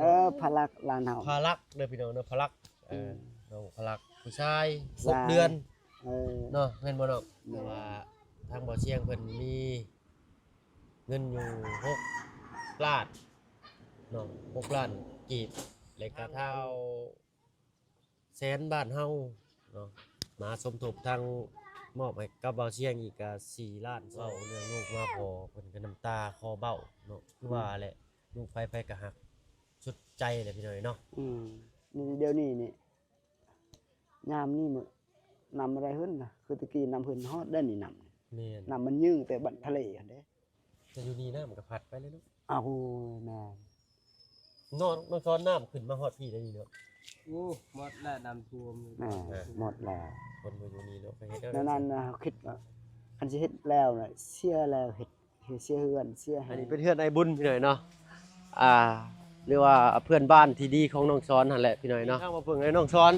ເອີ ພະລັກຫຼານເຮົາ ພະລັກເດີພີ່ນ້ອງເດີ ພະລັກ ເອີ ອືມ ນ້ອງພະລັກ ຜູ້ຊາຍ ຜູ້ຊາຍ ຫົກເດືອນ ເອີ ເນາະ ແມ່ນບໍ່ນ້ອງ? ແມ່ນ ແຕ່ວ່າທາງບໍ່ຊຽງເພິ່ນມີເງິນຢູ່ຫົກລ້ານເນາະ ຫົກລ້ານກີບ ແລ້ວກະທ້າວ ແສນບ້ານເຮົາເນາະ ມາສົມທົບທັງມອບໃຫ້ກັບບ່າວຊຽງອີກກະສີ່ລ້ານ. ເວົ້າເລື່ອງລູກມາພໍ້ເພິ່ນກະນ້ຳຕາຄໍເບົ້າເນາະ ຄືວ່າແຫຼະ ລູກໃຜໃຜກະຮັກສຸດໃຈແຫຼະພີ່ນ້ອງເນາະ. ອືມ ນີ້ດຽວນີ້ນີ້ ຍາມນີ້ມື້ ນ້ຳບໍ່ໄດ້ຂຶ້ນນະ ຄືແຕ່ກີ້ນ້ຳຂຶ້ນຮອດໄດ້ນີ້ ນ້ຳ ແມ່ນ ນ້ຳມັນຍືງແຕ່ບັນທະເລຫັ້ນເດ້. ແຕ່ຢູ່ນີ້ນ້ຳກໍພັດໄປແລ້ວເນາະ. ອ້າວ ໂອ້ຍ ແມ່ນ ນ້ອງ ນ້ອງຊອນ ນ້ຳຂຶ້ນມາຮອດພີ້ໄດ້ນີ້ເນາະ. ໂອ້ ໝົດແລ້ວ ນ້ຳຖ້ວມ ແມ່ນ ໝົດແລ້ວ ຄົນບໍ່ຢູ່ນີ້ເນາະ ກໍເຮັດແນວນັ້ນນະ. ເຮົາຄິດວ່າ ຄັນຊິເຮັດແລ້ວນະ ເສຍແລ້ວ ເຮັດ ເຮັດເສຍເຮືອນ ເສຍ ອັນນີ້ເປັນເຮືອນອ້າຍບຸນພີ່ນ້ອງເນາະ. ອ່າ ຫຼືວ່າເພື່ອນບ້ານທີ່ດີຂອງນ້ອງຊອນຫັ້ນແຫຼະພີ່ນ້ອງເນາະ. ທາງມາເບິ່ງໃຫ້ນ້ອງຊອນ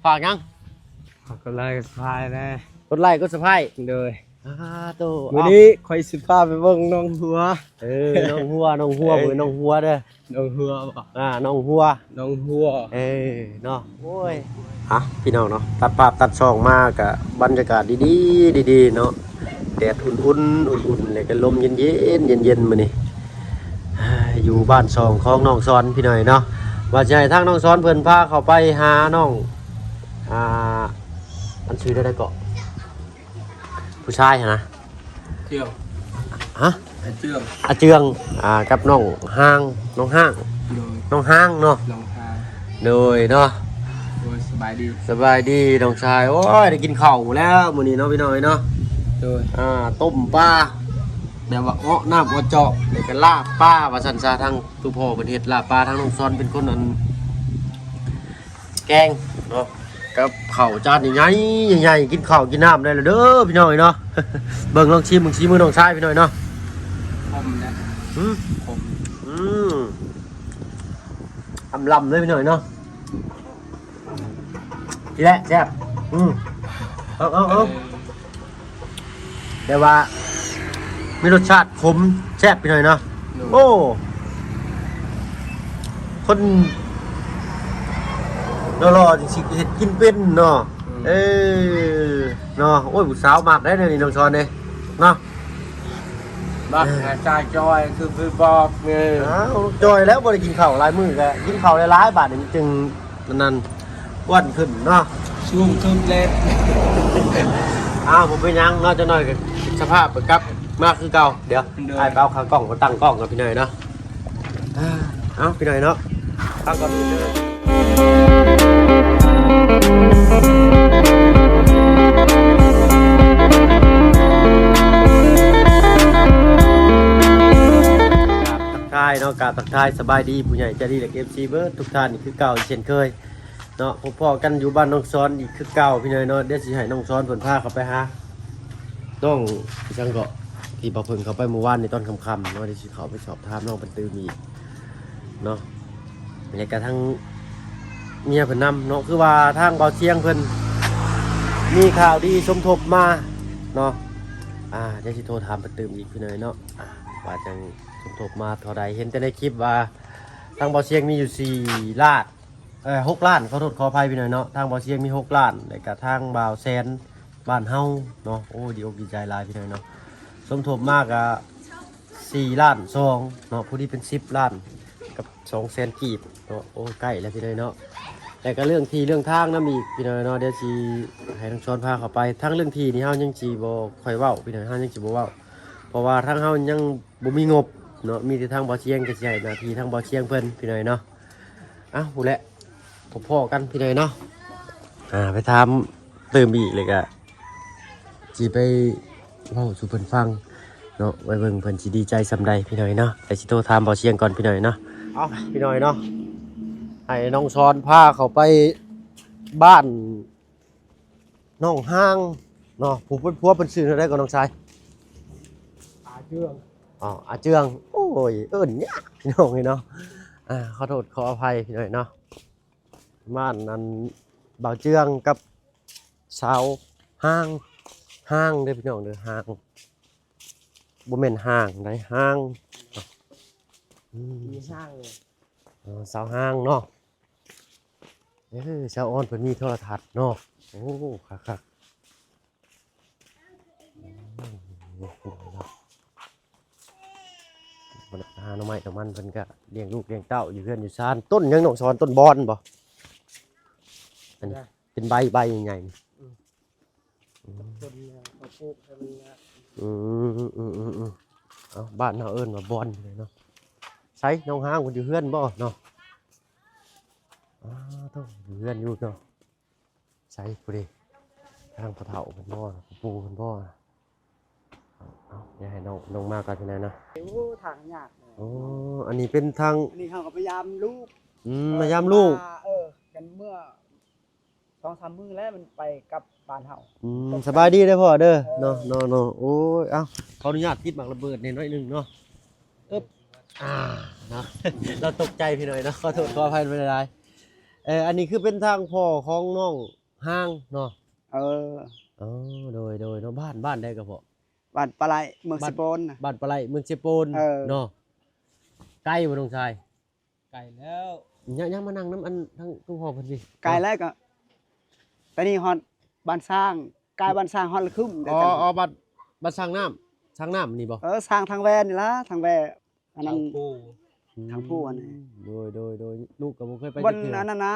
ຝາກຫຍັງ? ຝາກກົດໄລກົດຊັບສະໄຄຣບ໌ແດ່ ກົດໄລກົດຊັບສະໄຄຣບ໌ ໂດຍ. ອ່າ ໂຕ ມື້ນີ້ຂ້ອຍຊິພາໄປເບິ່ງໜອງຫົວ. ເອີ ໜອງຫົວ ໜອງຫົວ ເອີ ບໍ່ແມ່ນໜອງຫົວເດີ ໜອງຫົວບໍ່? ອ່າ ໜອງຫົວ ໜອງຫົວ ເອີ ເນາະ. ໂອ້ຍ ອ່ະ ພີ່ນ້ອງເນາະ ຕັດພາບຕັດຊ່ອງມາກະບັນຍາກາດດີໆ ດີໆ ເນາະ. ແດດອຸ່ນໆ ອຸ່ນໆ ແລ້ວກໍລົມເຢັນໆ ເຢັນໆ ມື້ນີ້ ຢູ່ບ້ານຊ່ອງຂອງນ້ອງຊອນພີ່ນ້ອງເນາະ. ວ່າຊິໃຫ້ທາງນ້ອງຊອນເພິ່ນພາເຂົ້າໄປຫານ້ອງ ອ່າ ມັນຊື່ແນວໃດເກາະ ຜູ້ຊາຍຫັ້ນນະ? ເຈືອງ ຮະ? ອາເຈືອງ ອາເຈືອງ ອ່າ ກັບນ້ອງຮາງ ນ້ອງຮາງ ໂດຍ ນ້ອງຮາງເນາະ ນ້ອງຮາງ ໂດຍເນາະ. ໂດຍ ສະບາຍດີ ສະບາຍດີນ້ອງຊາຍ. ໂອ້ຍ ໄດ້ກິນເຂົ້າແລ້ວມື້ນີ້ເນາະ ພີ່ນ້ອງເອີຍເນາະ. ໂດຍ ອ່າ ຕົ້ມປາ ແບບວ່າເອາະນ້ຳເອາະຈອກ ແລ້ວກໍລາບປາວ່າຊັ້ນຊະ. ທາງ ຄືພໍ່ເພິ່ນເຮັດລາບປາ ທາງນ້ອງຊອນເປັນຄົນອັນແກງເນາະ ກັບເຂົ້າຈານໃຫຍ່ໆ ໃຫຍ່ໆ ກິນເຂົ້າກິນນ້ຳໄດ້ແລ້ວເດີພີ່ນ້ອງເອີຍເນາະ. ເບິ່ງລອງຊີມເບິ່ງ ຊີມມືນ້ອງຊາຍພີ່ນ້ອງເອີຍເນາະ. ຂົມນະ ຫືມ ຂົມ ອືມ ອຳລຳເລີຍພີ່ນ້ອງເອີຍເນາະ. ນີ້ແຫຼະແຊບ ອືມ ເອົາ ເອົາ ເອົາ ແຕ່ວ່າມີລົດຊາດຂົມແຊບພີ່ນ້ອງເນາະ. ໂດຍ ໂອ້ ຄົນຫຼໍ່ໆ ຈັ່ງຊິເຮັດກິນເປັນເນາະ. ອືມ ເອີ ເນາະ. ໂອ້ຍ ຜູ້ສາວມັກໄດ໋ແນວນີ້ ນ້ອງຊອນເດ້ເນາະ. ມັກ ເອີ ໃຫ້ຕາຈ່ອຍຄືເພິ່ນບອກ. ເອີ ອ້າວ ຈ່ອຍແລ້ວ ບໍ່ໄດ້ກິນເຂົ້າຫຼາຍມື້ ກໍກິນເຂົ້າຫຼາຍໆ ບາດນີ້ມັນຈຶ່ງອັນນັ້ນ ອ້ວນຂຶ້ນເນາະ ສູງຂຶ້ນແລ້ວ. ອ້າວ ບໍ່ເປັນຫຍັງເນາະ ຈັກໜ້ອຍກໍສະພາບກໍກັບມາຄືເກົ່າ. ດຽວ ໂດຍ ອ້າຍໄປເອົາຂາກ້ອງ ໄປຕັ້ງກ້ອງກັບພີ່ນ້ອງເນາະ. ເອົ້າ ພີ່ນ້ອງເນາະ ຟັງກ່ອນເດີ. ກາບທັກທາຍເນາະ ກາບທັກທາຍສະບາຍດີຜູ້ໃຫຍ່ໃຈດີ ແລະ ເອັຟຊີ ເບິດທຸກທ່ານອີກຄືເກົ່າອີກເຊັ່ນເຄີຍເນາະ. ພົບພໍ້ກັນຢູ່ບ້ານນ້ອງຊອນອີກຄືເກົ່າພີ່ນ້ອງເນາະ. ດຽວຊິໃຫ້ນ້ອງຊອນເພິ່ນພາເຂົ້າໄປຫາ ນ້ອງຫຍັງເກາະ ທີ່ບ່າວເພິ່ງເຂົ້າໄປມື້ວານນີ້ຕອນຄ່ຳໆເນາະ. ດຽວຊິເຂົ້າໄປສອບຖາມນ້ອງເພິ່ນຕື່ມອີກເນາະ ແລະກະທັງເມຍເພິ່ນນຳເນາະ. ຄືວ່າທາງບ່າວຊຽງເພິ່ນມີຂ່າວດີສົມທົບມາເນາະ. ອ່າ ດຽວຊິໂທຖາມເພິ່ນຕື່ມອີກພີ່ນ້ອງເນາະ ອ່າ ວ່າຈັ່ງສົມທົບມາເທົ່າໃດ. ເຫັນແຕ່ໃນຄລິບວ່າທາງບ່າວຊຽງມີຢູ່ສີ່ລ້ານ ເອີ ຫົກລ້ານ ຂໍໂທດຂໍອະໄພພີ່ນ້ອງເນາະ. ທາງບ່າວຊຽງມີຫົກລ້ານ ແລະກະທາງບ່າວແສນບ້ານເຮົາເນາະ. ໂອ້ ດີອົກດີໃຈຫຼາຍພີ່ນ້ອງເນາະ. ສົມທົບມາກະສີ່ລ້ານສອງເນາະ ພໍດີເປັນສິບລ້ານກັບສອງແສນກີບເນາະ. ໂອ້ ໃກ້ແລ້ວພີ່ນ້ອງເນາະ. ແລະກະເລື່ອງທີ່ເລື່ອງທາງນຳອີກພີ່ນ້ອງເນາະ. ດຽວຊິໃຫ້ທາງຊອນພາເຂົ້າໄປ. ທາງເລື່ອງທີ່ນີ້ເຮົາຍັງຊິບໍ່ຄ່ອຍເວົ້າພີ່ນ້ອງ ເຮົາຍັງຊິບໍ່ເວົ້າ ເພາະວ່າທາງເຮົາຍັງ ບໍ່ມີງົບເນາະ ມີແຕ່ທາງບ່າວຊຽງກໍຊິໃຫ້ໜ້າທີ່ທາງບ່າວຊຽງເພິ່ນພີ່ນ້ອງເນາະ. ເອົ້າ ພຸ້ນແຫຼະ ພໍ້ໆກັນພີ່ນ້ອງເນາະ. ອ່າ ໄປຖາມຕື່ມອີກ ແລ້ວກະຊິໄປເວົ້າສູ່ເພິ່ນຟັງເນາະ ໄວ້ເບິ່ງເພິ່ນຊິດີໃຈສ່ຳໃດພີ່ນ້ອງເນາະ. ແລ້ວຊິໂທຖາມບ່າວຊຽງກ່ອນພີ່ນ້ອງເນາະ. ເອົາ ພີ່ນ້ອງເນາະ ໃຫ້ນ້ອງຊອນພາເຂົ້າໄປບ້ານ ນ້ອງຮາງເນາະ. ຜູ້ເປັນຜົວເພິ່ນຊື່ແນວໃດກໍນ້ອງຊາຍ? ອາເຈືອງ. ອໍ ອາເຈືອງ. ໂອ້ຍ ເອີ້ນຍາກພີ່ນ້ອງເອີຍເນາະ. ອ່າ ຂໍໂທດຂໍອະໄພພີ່ນ້ອງເນາະ. ບ້ານອັນ ບ່າວເຈືອງກັບສາວຮາງ ຮາງເດີພີ່ນ້ອງເດີ ຮາງ ບໍ່ແມ່ນຫ້າງໃດ ຮາງ. ອືມ ມີຮາງເລີຍ. ເອີ ສາວຮ້າງເນາະ. ເອີ ສາວອອນເພິ່ນມີໂທລະທັດເນາະ. ໂອ້ ຄັກໆ. ອືມ ຫາໜໍ່ໄມ້ໜໍ່ມັນ ເພິ່ນກະລ້ຽງລູກລ້ຽງເຕົ້າຢູ່ເຮືອນຢູ່ຊານ. ຕົ້ນຫຍັງນ້ອງສອນ? ຕົ້ນບອນບໍ່? ອັນນີ້ເປັນໃບ ໃບໃຫຍ່ໆນີ້. ອືມ ອືມ ຕົ້ນເຂົາປູກໃຫ້ມັນງາມ. ອືມ ອືມ ອືມ ອືມ. ເອົ້າ ບ້ານເຮົາເອີ້ນວ່າບອນເນາະ. ໃສ ນ້ອງຮ້າງເພິ່ນຢູ່ເຮືອນບໍ່ເນາະ? ອ້າໂທ້ ຢູ່ເຮືອນຢູ່ເນາະ. ໃສຜູ້ເດ? ທາງພໍ່ເຖົ້າເພິ່ນບໍ່? ພໍ່ປູ່ເພິ່ນບໍ່? ເອົ້າ ຢ່າໃຫ້ນ້ອງ ນ້ອງມາກັນເທື່ອນະ. ໂອ້ ທາງຍາກ. ໂອ້ ອັນນີ້ເປັນທາງ ອັນນີ້ເຮົາກໍພະຍາຍາມລູກ. ອືມ ເອີ ມາຢາມລູກ. ເອີ ກັນເມື່ອສອງສາມມື້ແລ້ວ ມັນໄປກັບບ້ານເຮົາ. ອືມ ສະບາຍດີເດີພໍ່ເດີ. ເອີ ເນາະ ເນາະ ເນາະ. ໂອ້ຍ ເອົ້າ ຂໍອະນຸຍາດຕິດໝາກລະເບີດແດ່ໜ້ອຍໜຶ່ງເນາະ. ອຶບ ອ່າ ເນາະ ລາວຕົກໃຈພີ່ນ້ອງເນາະ. ຂໍໂທດຂໍອະໄພໄປຫຼາຍໆ. ເອີ ອັນນີ້ຄືເປັນທາງພໍ່ຂອງນ້ອງຮ້າງເນາະ. ເອີ ອໍ ໂດຍ ໂດຍເນາະ. ບ້ານ ບ້ານໃດກໍພໍ່? ບ້ານປາໄຫຼ ເມືອງເຊໂປນ. ບ້ານປາໄຫຼ ເມືອງເຊໂປນ. ເອີ ເນາະ. ໄກບໍ່ນ້ອງຊາຍ? ໄກແລ້ວ. ຍ- ຍັງມານັ່ງນຳອັນທາງຕູ້ພໍ່ເພິ່ນຊິ. ໄກແລ້ວກໍ ຕອນນີ້ຮອດບ້ານຊ້າງ ກາຍບ້ານຊ້າງຮອດລະຄຶມ. ອໍ ອໍ ບ້ານ ບ້ານຊ້າງນ້ຳ ຊ້າງນ້ຳນີ້ບໍ່? ເອີ ຊ້າງທາງແວນີ້ລະ ທາງແວ ອັນນັ້ນ ທາງພູ ທາງພູອັນນີ້. ໂດຍ ໂດຍ ໂດຍ. ລູກກໍບໍ່ເຄີຍໄປຈັກເທື່ອ ອັນນັ້ນນະ.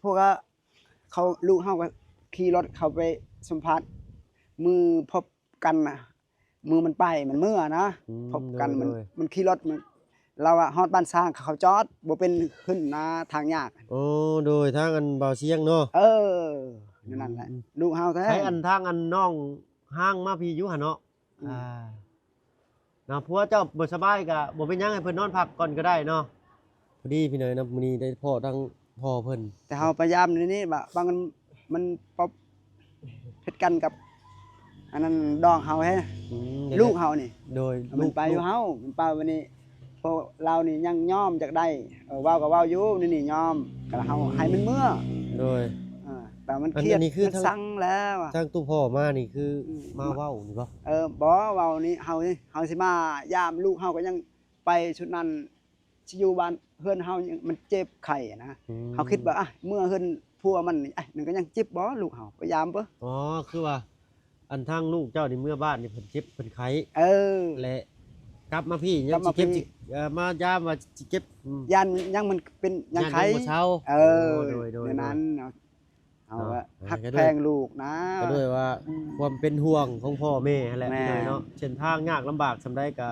ພວກເຂົາ ລູກເຮົາກໍຂີ່ລົດເຂົ້າໄປສຳພາດ ມື້ພົບກັນນະ ມື້ມັນໄປ ມັນເມືອນະ. ອືມ ພົບກັນ ໂດຍ ມັນ ໂດຍ ມັນຂີ່ລົດ ມັນ ລາວວ່າຮອດບ້ານຊ້າງ ເຂົາຈອດບໍ່ເປັນ ຂຶ້ນນາທາງຍາກ. ໂອ້ ໂດຍ ທາງອັນບ່າວຊຽງເນາະ. ເອີ ນັ້ນແຫຼະ ອືມ ລູກເຮົາແທ້. ໃຊ້ອັນທາງອັນນ້ອງຮ້າງມາພີ້ຢູ່ຫັ້ນເນາະ. ອືມ ອ່າ ເນາະ ຜົວເຈົ້າບໍ່ສະບາຍກະບໍ່ເປັນຫຍັງ ໃຫ້ເພິ່ນນອນພັກກ່ອນກໍໄດ້ເນາະ. ພໍດີພີ່ນ້ອງເນາະ ມື້ນີ້ໄດ້ພໍ້ທັງພໍ່ເພິ່ນ ແຕ່ເຮົາພະຍາຍາມໃນນີ້ວ່າ ວ່າມັນ ມັນປົບຜິດກັນກັບອັນນັ້ນ ນ້ອງເຮົາແຮະ. ອືມ ລູກເຮົານີ້ ໂດຍ ມັນໄປຢູ່ເຮົາ ມັນໄປວັນນີ້ ພວກລາວນີ້ຍັງຍອມຢາກໄດ້. ເອີ ເວົ້າກໍເວົ້າຢູ່ ນີ້ ນີ້ຍອມ ກໍເຮົາໃຫ້ມັນເມືອ. ໂດຍ ເອີ ແຕ່ມັນຄຽດ ມັນຊັງແລ້ວ. ທາງຕູ້ພໍ່ມານີ້ຄື ອືມ ມາເວົ້ານີ້ບໍ່? ເອີ ບໍ່ ເວົ້ານີ້ ເຮົາ ເຮົາຊິມາຢາມລູກເຮົາ ກໍຍັງໄປຊຸດນັ້ນ ຊິຢູ່ບ້ານເຮືອນເຮົາ ມັນເຈັບໄຂ້ນະ. ອືມ ເຮົາຄິດວ່າ ອະ ເມືອເຮືອນຜົວມັນນີ້ ອະ ມັນກໍຍັງເຈັບບໍ່ ລູກເຮົາ ໄປຢາມເບິ່ງ. ອໍ ຄືວ່າ ອັນທາງລູກເຈົ້ານີ້ເມືອບ້ານນີ້ ເພິ່ນເຈັບເພິ່ນໄຂ້. ເອີ ແລະ ກັບມາພີ້ ຍັງຊິເຈັບ ເອີ ມາຢາມວ່າຊິເຈັບ. ອືມ ຢ້ານຍັງມັນເປັນ ຍັງໄຂ້ ຍັງບໍ່ເຊົາ. ເອີ ໂດຍ ໂດຍ ແນວນັ້ນເນາະ. ເຮົາ ເນາະ ຮັກແພງລູກນະ ກໍດ້ວຍວ່າ ອືມ ຄວາມເປັນຫ່ວງຂອງພໍ່ແມ່ຫັ້ນແຫຼະ ແມ່ ພີ່ນ້ອງເນາະ. ເສັ້ນທາງຍາກລຳບາກສ່ຳໃດກໍ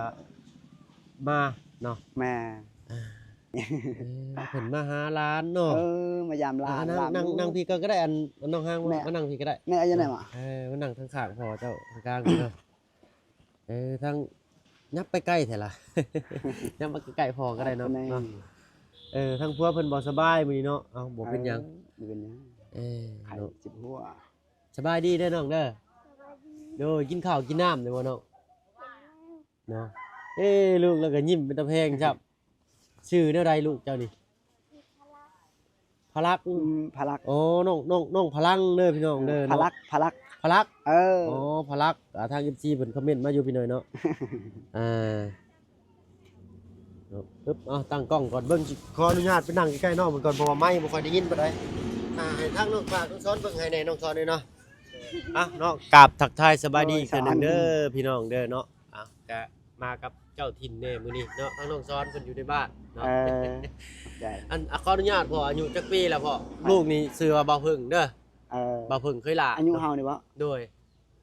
ມາເນາະ. ແມ່ ເອີ ເພິ່ນມາຫາຫຼານເນາະ. ເອີ ມາຢາມຫຼານ. ອ່າ ນັ່ງ ນັ່ງ ນັ່ງພີ້ກ່ອນກໍໄດ້ ອັນ ນ້ອງຮ້າງ ມານັ່ງພີ້ກໍໄດ້. ແມ່ ຢູ່ໃນຫວາ? ເອີ ມານັ່ງທາງຂ້າງພໍ່ເຈົ້າ ທາງກາງເນາະ. ເອີ ທາງ ຍັບໄປໃກ້ແທ້ລະ ຍັບມາໃກ້ໆພໍກໍໄດ້ເນາະ. ເອີ ທາງຜົວເພິ່ນບໍ່ສະບາຍມື້ນີ້ເນາະ. ເອົ້າ ບໍ່ເປັນຫຍັງ ເອີ ບໍ່ເປັນຫຍັງ. ເອີ ໄຂ້ເນາະ ເຈັບຫົວ. ສະບາຍດີເດີນ້ອງເດີ. ສະບາຍດີ. ໂດຍ ກິນເຂົ້າກິນນ້ຳແລ້ວບໍ່ນ້ອງ? ເນາະ ເອີ ລູກລາວກໍຍິ້ມເປັນຕາແພງຊ້ຳ. ຊື່ແນວໃດລູກເຈົ້ານີ້? ພະລັກ. ອືມ ພະລັກ. ອໍ ນ້ອງ ນ້ອງ ນ້ອງພະລັງເດີພີ່ນ້ອງເດີ. ເອີ ເນາະ ພະລັກ ພະລັກ ພະລັກ. ເອີ ອໍ ພະລັກ. ອ່າ ທາງເອັຟຊີເພິ່ນຄອມເມັນມາຢູ່ພີ່ນ້ອງເນາະ. ອ່າ ເນາະ ອຶບ ເອົາຕັ້ງກ້ອງກ່ອນ ເບິ່ງ ຊິຂໍອະນຸຍາດໄປນັ່ງໃກ້ໆນ້ອງເພິ່ນກ່ອນ ເພາະວ່າໄມບໍ່ຄ່ອຍໄດ້ຍິນປານໃດ. ອ່າ ໃຫ້ທາງນ້ອງຝາກນ້ອງສອນເບິ່ງໃຫ້ແດ່ນ້ອງສອນເອີຍເນາະ. ອ່ະ ເນາະ ກາບທັກທາຍສະບາຍດີອີກເທື່ອໜຶ່ງເດີ ໂອ້ຍ ສະອານ ພີ່ນ້ອງເດີເນາະ. ອ່ະ ກະມາກັບເຈົ້າຖິ່ນແດ່ມື້ນີ້ເນາະ ທາງນ້ອງສອນເພິ່ນຢູ່ໃນບ້ານເນາະ. ເອີ ຂອບໃຈ. ອັນ ອ່ະ ຂໍອະນຸຍາດພໍ່ ອາຍຸຈັກປີແລ້ວພໍ່? ລູກນີ້ຊື່ວ່າບ່າວເຜິ້ງເດີ. ເອີ ບ່າວເຜິ້ງເຄີຍຫຼ້າ ອາຍຸເຮົານີ້ບໍ່? ໂດຍ.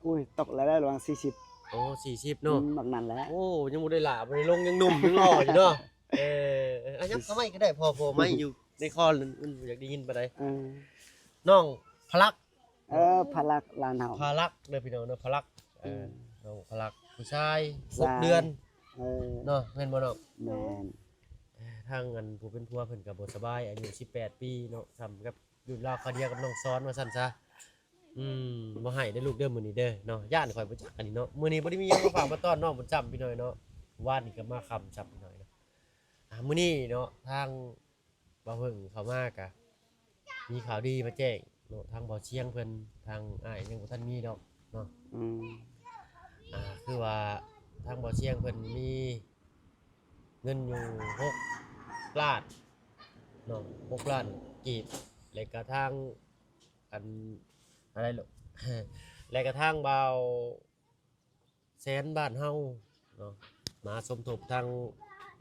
ໂອ້ຍ ຕົກແລ້ວ ລະຫວ່າງສີ່ສິບ. ໂອ້ ສີ່ສິບເນາະ. ອືມ ບັກນັ້ນແຫຼະ. ໂອ້ ຍັງບໍ່ໄດ້ຫຼ້າ ບໍ່ໄດ້ລົງ ຍັງໜຸ່ມ ຍັງຫຼໍ່ຢູ່ເນາະ. ເອີ ອ່ະ ຍັບເຂົ້າມາອີກກໍໄດ້ ພໍ ພໍໄມຢູ່ໃນຄໍ ມັນບໍ່ຢາກໄດ້ຍິນປານໃດ. ເອີ ນ້ອງພະລັກ. ເອີ ພະລັກຫຼານເຮົາ ພະລັກເດີພີ່ນ້ອງເດີ ພະລັກ. ເອີ ອືມ ນ້ອງພະລັກ ຜູ້ຊາຍ ຊາຍ ຫົກເດືອນ. ເອີ ເນາະ ແມ່ນບໍ່ນ້ອງ? ແມ່ນ. ເອີ ທາງອັນຜູ້ເປັນຜົວເພິ່ນກໍບໍ່ສະບາຍ ອາຍຸສິບແປດປີເນາະ ສ່ຳກັບ ຢູ່ລາວຄາວດຽວກັບນ້ອງສອນວ່າຊັ້ນຊະ. ອືມ ບໍ່ໃຫ້ເດີລູກເດີ ມື້ນີ້ເດີເນາະ. ຢ້ານຂ້ອຍບໍ່ຈັກອັນນີ້ເນາະ. ມື້ນີ້ບໍ່ໄດ້ມີຫຍັງມາຝາກມາຕ້ອນນ້ອງເພິ່ນຊ້ຳພີ່ນ້ອງເນາະ. ວານນີ້ກໍມາຄ່ຳຊ້ຳພີ່ນ້ອງເນາະ. ອ່າ ມື້ນີ້ເນາະ ທາງບ່າວເຜິ້ງເຂົ້າມາກະມີຂ່າວດີມາແຈ້ງເນາະ ທາງບ່າວຊຽງເພິ່ນ ທາງອ້າຍຍັງບໍ່ທັນມີດອກເນາະ. ອືມ ອ່າ ຄືວ່າທາງບ່າວຊຽງເພິ່ນມີ ເງິນຢູ່ຫົກລ້ານ ເນາະ ຫົກລ້ານກີບ ແລະກະທາງ ອັນ ອັນໃດ ແລະກະທາງບ່າວ ແສນບ້ານເຮົາເນາະ ມາສົມທົບທັງ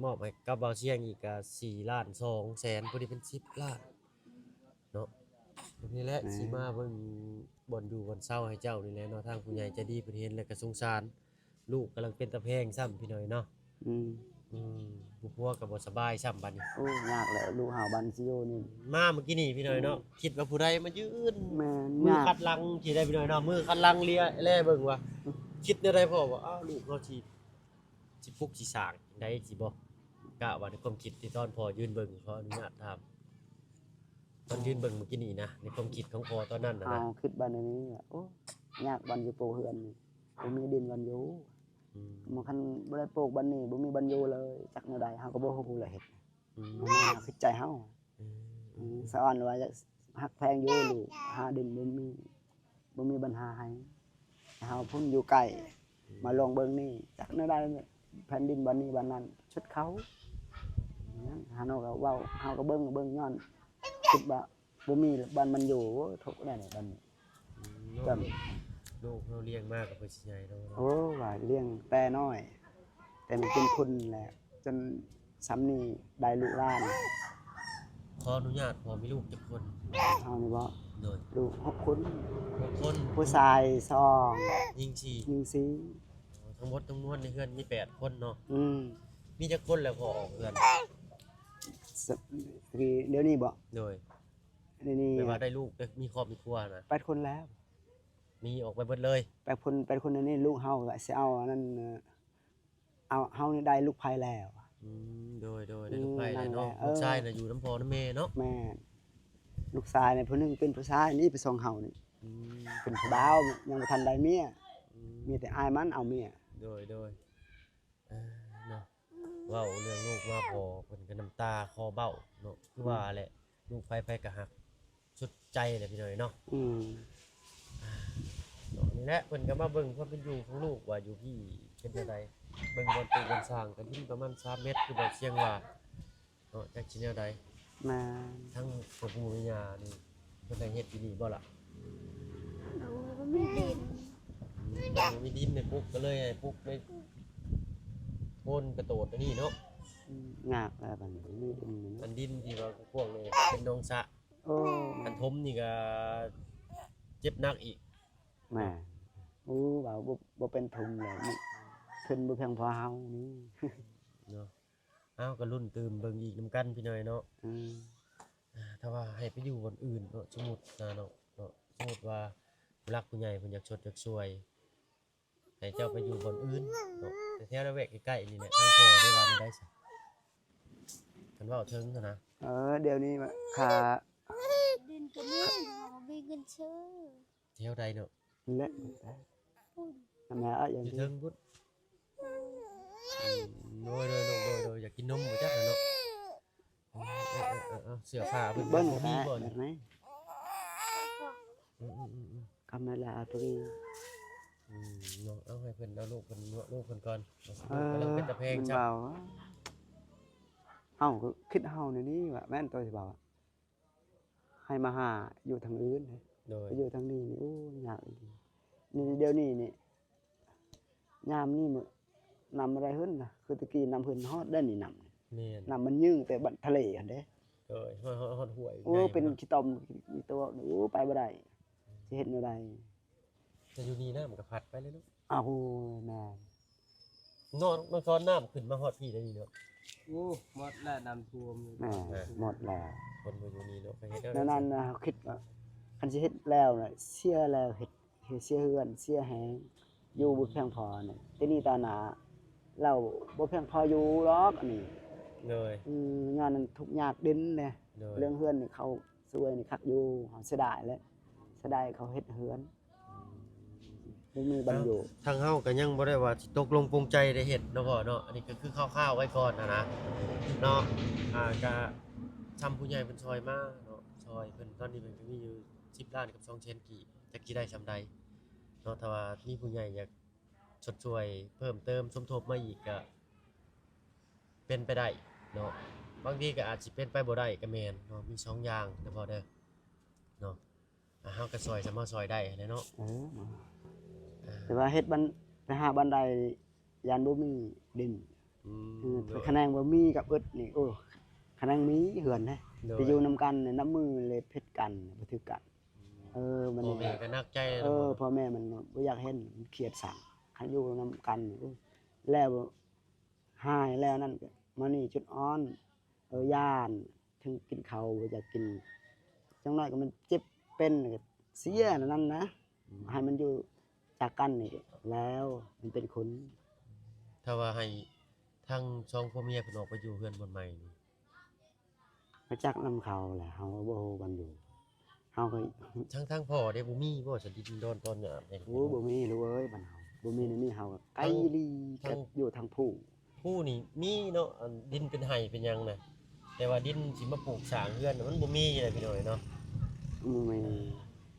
ມອບໃຫ້ກັບບ່າວຊຽງອີກກະສີ່ລ້ານສອງແສນ ພໍດີເປັນສິບລ້ານເນາະ. ນີ້ແຫຼະ ແມ່ນ ຊິມາເບິ່ງບ່ອນຢູ່ບ່ອນເຊົາໃຫ້ເຈົ້ານີ້ແຫຼະເນາະ. ທາງຜູ້ໃຫຍ່ໃຈດີເພິ່ນເຫັນແລ້ວກະສົງສານ ລູກກຳລັງເປັນຕາແພງຊ້ຳ ພີ່ນ້ອງເອີຍເນາະ. ອືມ ອືມ ຜູ້ຜົວກໍບໍ່ສະບາຍຊ້ຳບັດນີ້. ໂອ້ ຍາກແຫຼະ ລູກເຮົາບັດຊິຢູ່ນີ້ ມາມື້ກີ້ນີ້ພີ່ນ້ອງເນາະ ອືມ ຄິດວ່າຜູ້ໃດມາຢືນ ແມ່ນ ມື ຍາກ ຂັດຫຼັງຊິໄດ້ພີ່ນ້ອງເນາະ ມືຂັດຫຼັງເລຍ ແລເບິ່ງວ່າ ອືມ ຄິດແນວໃດພໍ່ວ່າ ອ້າວ ລູກເຮົາຊິ ຊິປຸກຊິສ້າງຈັ່ງໃດຊິບໍ່ ກະວ່າໃນຄວາມຄິດທີ່ຕອນພໍ່ຢືນເບິ່ງ ຂໍອະນຸຍາດຖາມ ຕອນຢືນເບິ່ງມື້ກີ້ນີ້ນະ ໃນຄວາມຄິດຂອງພໍ່ຕອນນັ້ນນະ ເຮົາຄິດວ່າແນວນີ້ ໂອ້ ຍາກບ່ອນຊິປູກເຮືອນນີ້ ບໍ່ມີດິນບ່ອນຢູ່ ອືມ ຄັນບໍ່ໄດ້ປູກບ່ອນນີ້ ບໍ່ມີບ່ອນຢູ່ເລີຍ ຈັກແນວໃດ ເຮົາກໍບໍ່ຮູ້ລະເຮັດ ອືມ ເຮົາຄິດໃຈເຮົາ ອືມ ອືມ ສະອອນວ່າຢາກຮັກແພງຢູ່ ລູກຫາດິນບໍ່ມີ ບໍ່ມີບັນຫາໃຫ້ ເຮົາພຸ້ນຢູ່ໃກ້ ອືມ ມາລອງເບິ່ງນີ້ ຈັກແນວໃດ ແຜ່ນດິນບ່ອນນີ້ບ່ອນນັ້ນ ຊຸດເຂົາ ເຮົາກໍເວົ້າ ເຮົາກໍເບິ່ງ ເບິ່ງຍ້ອນຄິດວ່າ ບໍ່ມີບ່ອນມັນຢູ່ ໂອ້ຍ ທຸກແນວນີ້ບັດນີ້ ອືມ ເນາະ ຈຳ ລູກເຮົາລ້ຽງມາກໍເພື່ອຊິໃຫຍ່ແລ້ວເນາະ ໂອ້ ວ່າລ້ຽງແຕ່ນ້ອຍ ແຕ່ມັນເປັນຄຸນແຫຼະ ຈົນສ່ຳນີ້ໄດ້ລູກຫຼານ ຂໍອະນຸຍາດ ພໍ່ມີລູກຈັກຄົນ? ເຮົານີ້ບໍ? ໂດຍ ລູກຫົກຄົນ ຫົກຄົນ ຜູ້ຊາຍສອງ ຍິງສີ່ ຍິງສີ່ ໂອ້ ທັງໝົດທັງມວນໃນເຮືອນມີແປດຄົນເນາະ ອືມ ມີຈັກຄົນແລ້ວພໍ່ອອກເຮືອນ? ສະ ດຽວນີ້ບໍ? ໂດຍ ດຽວນີ້ ແບບວ່າໄດ້ລູກ ໄດ້ມີຄອບມີຄົວນະ ແປດຄົນແລ້ວ ມີອອກໄປເບິດເລີຍ ແປດຄົນ ແປດຄົນ ດຽວນີ້ລູກເຮົາກໍຊິເອົາອັນນັ້ນ ເອົາ ເຮົານີ້ໄດ້ລູກໃພ້ແລ້ວ ອືມ ໂດຍ ໂດຍ ໄດ້ລູກໃພ້ແລ້ວເນາະ ອືມ ລູກຊາຍນະຢູ່ນຳພໍ່ນຳແມ່ເນາະ ແມ່ນ ລູກຊາຍນີ້ຜູ້ໜຶ່ງເປັນຜູ້ຊາຍນີ້ໄປສົ່ງເຮົານີ້ ອືມ ເປັນຜູ້ບ່າວ ຍັງບໍ່ທັນໄດ້ເມຍ ອືມ ມີແຕ່ອ້າຍມັນເອົາເມຍ ໂດຍ ໂດຍ ເອີ ເນາະ ເວົ້າເລື່ອງລູກມາ ພໍ່ເພິ່ນກໍນ້ຳຕາຄໍເບົ້າເນາະ ຄືວ່າແຫຼະ ອືມ ລູກໃຜໃຜກໍຮັກສຸດໃຈແຫຼະພີ່ນ້ອງເນາະ ອືມ ເນາະ ນີ້ແຫຼະ ເພິ່ນກໍມາເບິ່ງຄວາມເປັນຢູ່ຂອງລູກວ່າຢູ່ພີ້ເປັນຈັ່ງໃດ ເບິ່ງບ່ອນປູກບ່ອນສ້າງ ກໍດິນປະມານສາມແມັດ ຄືບ່າວຊຽງວ່າເນາະ ຈັກຊິແນວໃດ ແມ່ນ ທັງພໍ່ປູ່ແມ່ຍ່ານີ້ ເພິ່ນໄດ້ເຮັດຢູ່ນີ້ບໍ່ລະ? ໂອ້ຍ ບໍ່ມີດິນ ອືມ ບໍ່ມີດິນໃຫ້ປຸກ ກໍເລີຍໃຫ້ປຸກໃນໂພນກະໂຕດອັນນີ້ເນາະ ອືມ ຍາກແລ້ວບັດນີ້ ບໍ່ມີດິນນີ້ເນາະ ອັນດິນທີ່ວ່າກວ້າງໆນີ້ເປັນໜອງສະ ໂອ້ ຄັນຖົມນີ້ກໍເຈັບໜັກອີກ ແມ່ນ ໂອ້ ເວົ້າບໍ່ ບໍ່ເປັນຖົມແລ້ວ ທຶນບໍ່ພຽງພໍເຮົານີ້ ເນາະ. ເອົາ ກໍລຸ້ນຕື່ມເບິ່ງອີກນຳກັນພີ່ນ້ອງເນາະ ອືມ ຖ້າວ່າໃຫ້ໄປຢູ່ບ່ອນອື່ນເນາະ ສົມມຸດນະເນາະ ເນາະ ສົມມຸດວ່າຜູ້ຫຼັກຜູ້ໃຫຍ່ເພິ່ນຢາກຊົດຢາກຊ່ວຍ ໃຫ້ເຈົ້າໄປຢູ່ບ່ອນອື່ນເນາະ ແຖວລະແວກໃກ້ໆນີ້ແຫຼະ ທາງພໍ່ໄດ້ວ່າແນວໃດຊະ ຄັນເວົ້າເຖິງຫັ້ນນະ ເອີ ດຽວນີ້ຄ່າ ດິນກໍມີ ບໍ່ມີເງິນຊື້ ແຖວໃດເນາະ? ນີ້ແຫຼະ ພຸ້ນ ອັນນັ້ນ ຢູ່ເທິງພຸ້ນ ອືມ ໂດຍ ໂດຍ ໂດຍ ຢາກກິນນົມບໍ່ຈັກແຫຼະເນາະ ເອີ ເອີ ເອີ ເອີ ເສື້ອຜ້າເພິ່ນບໍ່ມີບໍ່ນີ້ ອືມ ອືມ ອືມ ກຳມະລາຕົວນີ້ ອືມ ເນາະ ເອົາໃຫ້ເພິ່ນ ເອົາລູກເພິ່ນ ເນາະ ລູກເພິ່ນກ່ອນ ເອີ ກຳລັງເປັນຕາແພງ ມັນເວົ້າ ເຮົາກໍຄິດເຮົານີ້ນີ້ວ່າ ແມ່ນຕົວຊິເວົ້າ ໃຫ້ມາຫາຢູ່ທາງອື່ນເດ້ ໂດຍ ໄປຢູ່ທາງນີ້ນີ້ ໂອ້ຍ ຍາກອີ່ຫຼີ ນີ້ ດຽວນີ້ນີ້ ຍາມນີ້ມື້ ນ້ຳບໍ່ໄດ້ຂຶ້ນນະ ຄືແຕ່ກີ້ນ້ຳຂຶ້ນຮອດໄດ້ນີ້ ນ້ຳ ແມ່ນ ນ້ຳມັນຍືງແຕ່ບັນທະເລຫັ້ນເດ້ ໂດຍ ຮອດ ຮອດ ຮອດຫ້ວຍ ໂອ້ ໃຫຍ່ ເປັນ ເນາະ ຂີ້ຕົມຂີ້ຕົວ ໂອ້ ໄປບໍ່ໄດ້ ຊິເຮັດແນວໃດ? ແຕ່ຢູ່ນີ້ນ້ຳກໍພັດໄປເລີຍເນາະ ອ້າວ ໂອ້ຍ ແມ່ນ ນອນ ນອນຕອນນ້ຳຂຶ້ນມາຮອດພີ້ໄດ້ນີ້ເນາະ ໂອ້ ໝົດແລ້ວ ນ້ຳຖ້ວມ ແມ່ນ ໝົດແລ້ວ ຄົນບໍ່ຢູ່ນີ້ເນາະ ເຮັດແນວໃດ ນັ້ນນະ ເຮົາຄິດວ່າ ຄັນຊິເຮັດແລ້ວນະ ເສຍແລ້ວ ເຮັດ ເຮັດເສຍເຮືອນ ເສຍແຮງ ຢູ່ບໍ່ພຽງພໍນີ້ ແຕ່ນີ້ຕາໜ້າ ລາວບໍ່ພຽງພໍຢູ່ດອກ ອັນນີ້ ໂດຍ ອືມ ຍ້ອນນັ້ນທຸກຍາກດິນເດ້ ໂດຍ ເລື່ອງເຮືອນນີ້ ເຂົາຊ່ວຍນີ້ຄັກຢູ່ ເຮົາເສຍດາຍແຫຼະ ເສຍດາຍເຂົາເຮັດເຮືອນ ບໍ່ມີບ່ອນຢູ່ ທາງເຮົາກໍຍັງບໍ່ໄດ້ວ່າຊິຕົກລົງປົງໃຈໄດ້ເຮັດເນາະພໍ່ເນາະ ອັນນີ້ກໍຄືຄ່າວໆໄວ້ກ່ອນຫັ້ນນະເນາະ ອ່າ ກະຊ່ຳຜູ້ໃຫຍ່ເພິ່ນຊ່ອຍມາເນາະ ຊ່ອຍເພິ່ນ ຕອນນີ້ເພິ່ນກໍມີຢູ່ສິບລ້ານກັບສອງແສນກີບ ຈັກຊິໄດ້ສ່ຳໃດເນາະ ຖ້າວ່າມີຜູ້ໃຫຍ່ຢາກຊົດຊ່ວຍເພີ່ມເຕີມສົມທົບມາອີກກໍ ເປັນໄປໄດ້ເນາະ ບາງທີກໍອາດຊິເປັນໄປບໍ່ໄດ້ກໍແມ່ນເນາະ ມີສອງຢ່າງເດີພໍ່ເດີເນາະ. ອ່າ ເຮົາກໍຊ່ອຍສ່ຳເຮົາຊ່ອຍໄດ້ຫັ້ນແຫຼະເນາະ. ເອີ ອ່າ ແຕ່ວ່າເຮັດບັນ ໄປຫາບັນໄດ ຢ້ານບໍ່ມີດິນ. ອືມ ເອີ ໂດຍ ຂະແໜງບໍ່ມີກັບອຶດນີ້ ໂອ້ ຂະແໜງມີເຮືອນເດ້ ໂດຍ ໄປຢູ່ນຳກັນ ນັບມື້ເລີຍຜິດກັນ ບໍ່ຖືກກັນ. ອືມ ເອີ ມັນ ພໍ່ແມ່ກໍໜັກໃຈ ເອີ ເນາະ ພໍ່ແມ່ມັນບໍ່ຢາກເຫັນ ມັນຄຽດສັງ ຄັນຢູ່ນຳກັນ ໂອ້ ແລ້ວ ຫາຍແລ້ວນັ້ນກໍມານີ້ຈຸດອ່ອນ ເອີ ຢ້ານ ເຖິງກິນເຂົ້າບໍ່ຢາກກິນ ຈັ່ງໜ້ອຍກໍມັນເຈັບເປັນ ກໍເສຍແນວນັ້ນນະ. ອືມ ໃຫ້ມັນຢູ່ຈາກກັນນີ້ແລ້ວ ມັນເປັນຄົນ. ຖ້າວ່າໃຫ້ທັງສອງຜົວເມຍເພິ່ນອອກໄປຢູ່ເຮືອນບ່ອນໃໝ່ນີ້ ມາຈັກນຳເຂົາແຫຼະ ເຮົາບໍ່ຮູ້ບ່ອນຢູ່. ເຮົາກໍ ທາງ ທາງພໍ່ເດ້ ບໍ່ມີບໍ່ສະດິນດອນຕອນຫຍ້າ? ໂອ້ ບໍ່ມີລູກເອີຍ ບ້ານເຮົາບໍ່ມີແນວນີ້ ເຮົາກໍໄກອີ່ຫຼີ ທາງ ກັບຢູ່ທາງພູ. ພູນີ້ມີເນາະ ອັນດິນເປັນໄຮ່ເປັນຫຍັງນະ ແຕ່ວ່າດິນຊິມາປູກສ້າງເຮືອນມັນບໍ່ມີເລີຍ ພີ່ນ້ອງເນາະ. ບໍ່ມີ